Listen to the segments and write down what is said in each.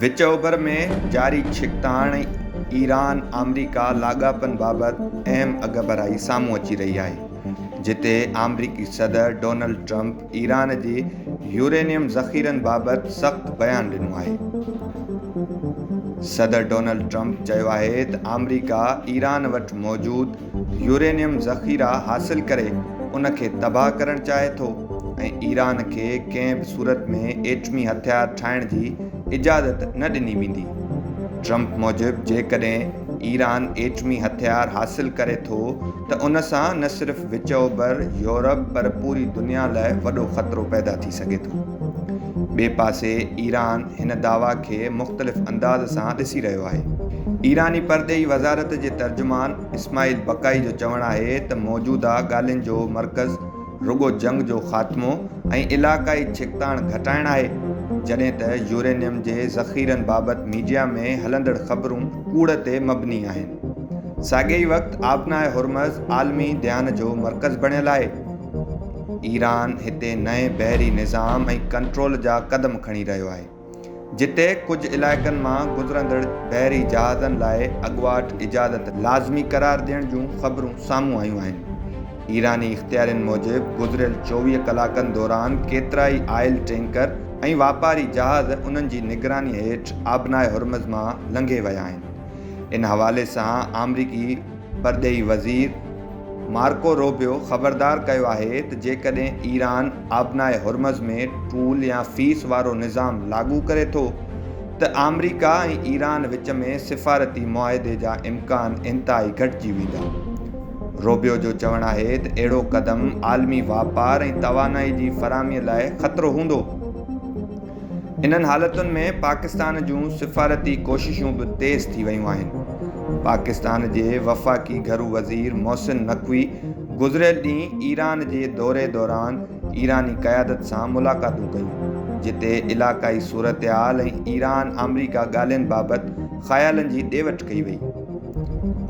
وچ اوڀر ۾ جاري ڇڪتاڻ ۽ ايران آمريڪا لاڳاپن بابت اهم اڳڀرائي سامهون اچي رهي آهي، جتي آمريڪي صدر ڊونلڊ ٽرمپ ايران جي يورينيم ذخيرن بابت سخت بيان ڏنو آهي. صدر ڊونلڊ ٽرمپ چيو آهي ته آمريڪا ايران وٽ موجود يورينيم ذخيرا حاصل ڪري ان کي تباهه ڪرڻ چاهي ٿو ۽ ايران کي ڪنهن به صورت ۾ ايٽمي هٿيار ٺاهڻ جي اجازت نه ڏني ويندي. ٽرمپ موجب جيڪڏهن ايران ايٽمي هٿيار حاصل ڪري ٿو ته ان سان نه صرف وچ اوڀر، يورپ پر پوري دنيا لاء وڏو خطرو پيدا ٿي سگهي ٿو. ٻئي پاسي ايران هن دعويٰ کي مختلف انداز سان ڏسي رهيو آهي. ايراني پرڏيهي وزارت جي ترجمان اسماعيل بقائي جو چوڻ آهي ته موجوده ڳالهين جو مرڪز رڳو جنگ جو خاتمو ۽ علائقائي ڇڪتاڻ گهٽائڻ آهي، جڏهن ته يورينيم جي ذخيرن بابت ميڊيا ۾ هلندڙ خبرون ڪوڙ تي مبني آهن. ساڳئي ئي وقت آبناء هرمز عالمي ڌيان جو مرڪز بڻيل آهي. ايران هتي نئين بحري نظام ۽ ڪنٽرول جا قدم کڻي رهيو آهي، جتي ڪجهه علائقن مان گذرندڙ بحري جهازن لاء اڳواٽ اجازت لازمي قرار ڏيڻ جون خبرون سامهون آيون آهن. ايراني اختيارين موجب گذريل 24 ڪلاڪن دوران ڪيترائي آئل ٽينڪر ۽ واپاري جهاز انهن جي نگراني هيٺ آبناء هرمز مان لنگهي ويا آهن. ان حوالي سان آمريڪي پرڏيهي وزير مارڪو روبيو خبردار ڪيو آهي ته جيڪڏهن ايران آبناء هرمز ۾ ٽول يا فيس وارو نظام لاڳو ڪري ٿو ته آمريڪا ۽ ايران وچ ۾ سفارتي معاهدي جا امڪان انتهائي گهٽجي ويندا. روبيو جو چوڻ آهي ته اهڙو قدم عالمي واپار ۽ توانائي جي فراهمي لاء خطرو هوندو. انهن حالتن ۾ پاڪستان جون سفارتي ڪوششون به تيز ٿي ويون آهن. پاڪستان جي وفاقي گهرو وزير محسن نقوي گذريل ڏينهن ايران جي دوري دوران ايراني قيادت سان ملاقاتون ڪيون، جتي علائقائي صورتحال ۽ ايران آمريڪا ڳالهين بابت خيالن جي ڏي وٺ ڪئي وئي.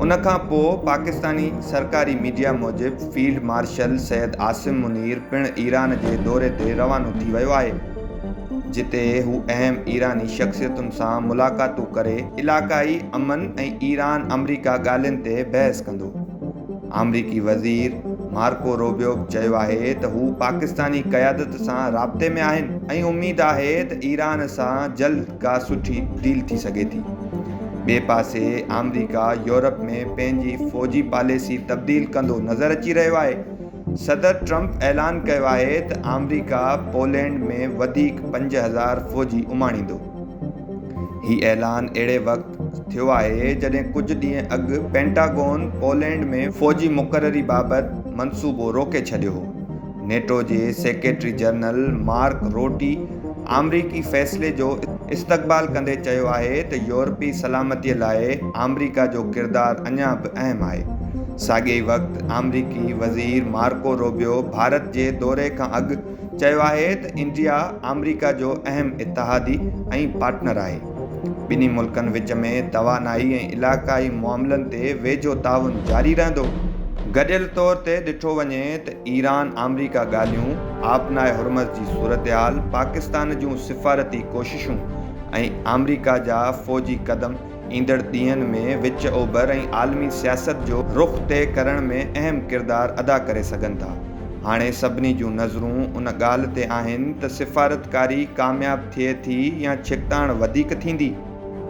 ان کان پوء پاڪستاني سرڪاري ميڊيا موجب فيلڊ مارشل سيد عاصم منير پڻ ايران جي دوري تي روانو ٿي ويو آهي، جتي هو اهم ايراني شخصيتن سان ملاقاتون ڪري علائقائي امن ۽ ايران آمريڪا ڳالهين تي بحث ڪندو. آمريڪي وزير مارڪو روبيو به چيو آهي ته هو پاڪستاني قيادت سان رابطي ۾ آهن ۽ اميد آهي ته ايران سان جلد ڪا سٺي ڊيل ٿي سگهي ٿي. ٻئي پاسي آمريڪا يورپ ۾ پنهنجي فوجي پاليسي تبديل ڪندو نظر اچي رهيو آهي. صدر ٽرمپ اعلان ڪيو آهي ته آمريڪا پولينڊ ۾ وڌيڪ 5000 فوجي اماڻيندو. هي اعلان اهڙي وقت ٿيو آهي جڏهن ڪجهه ڏينهن اڳ پينٽاگون پولينڊ ۾ فوجي مقرري بابت منصوبو روڪي ڇڏيو هو. نيٽو جي سيڪريٽري جنرل مارڪ روٽي آمريڪي فيصلي جو استقبال ڪندي چيو آهي ته يورپي سلامتي لاء آمريڪا جو ڪردار اڃا به اهم آهي. ساڳئي وقت آمريڪي وزير مارڪو روبيو ڀارت جي دوري کان اڳ چيو آهي ته انڊيا آمريڪا جو اهم اتحادي ۽ پارٽنر آهي، ٻنهي ملڪن وچ ۾ توانائي ۽ علائقائي معاملن تي ويجهو تعاون جاري رهندو. گڏيل طور تي ڏٺو وڃي ته ايران آمريڪا ڳالهيون، آبناء هرمز جي صورتحال، پاڪستان جون سفارتي ڪوششون ۽ آمريڪا جا فوجي قدم ايندڙ ڏينهن ۾ وچ اوڀر ۽ عالمي سياست جو رخ طئي ڪرڻ ۾ اهم ڪردار ادا ڪري سگهن ٿا. هاڻي سڀني جون نظرون ان ڳالهه تي آهن ته سفارتڪاري ڪامياب ٿئي ٿي يا ڇڪتاڻ وڌيڪ ٿيندي.